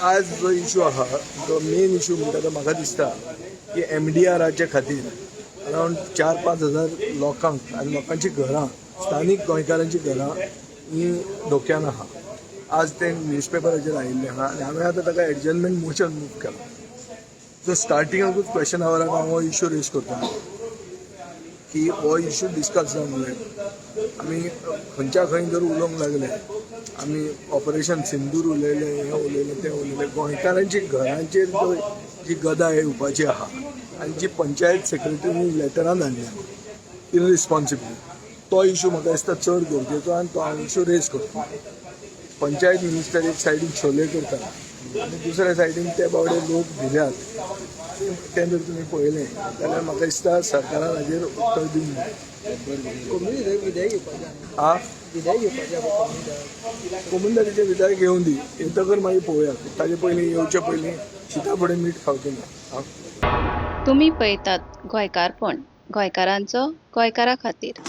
आज जो इशू आहा, जो मेन इशू म्हणटा तो, म्हाका दिसता की एमडीआराच्या खातीर अरावंड 4-5 हजार लोकांक आनी लोकांची घरां, स्थानीक गोंयकारांची घरां ही धोक्यान आहा. आज तें न्यूजपेपराचेर आयिल्लें आहा आनी हांवें आतां ताका एडजर्नमेंट मोशन मूव केलां. सो स्टार्टिंगाकूच क्वेश्चन आवराक हांव हो इशू रेज करता की हो इशू डिस्कस जावंक जाय. आमी खंयच्या खंय जर उलोवंक लागले, आमी ऑपरेशन सिंदूर उलयले, हें उलयलें, तें उलयलें, गोंयकारांची घरांचेर जो जी गदा येवपाची आहा आनी जी पंचायत सेक्रेटरीनी लेटरां धाडल्या इरिस्पॉन्सिबली, तो इशू म्हाका दिसता चड गरजेचो आनी तो हांव इशू रेज करता. पंचायत मिनिस्टर एक सायडीन छोले करता आनी दुसऱ्या सायडीन ते बावडे लोक भिल्यात. तें जर तुमी पळयलें जाल्यार म्हाका दिसता सरकारान हाजेर उत्तर दिवंक जाय. कोमुनिदाद विधेयक घेवपाचें. आ. विधेयक घेवपाचें कोमुनिदाद. कोमुनिदादीचें विधेयक घेवन दी, येतकर मागीर पळोवया. ताजे पयलीं, येवचे पयलीं शिता फुडें मीठ खावचें ना आं. तुमी पळयतात गोंयकारपण, गोंयकारांचो गोंयकारा खातीर.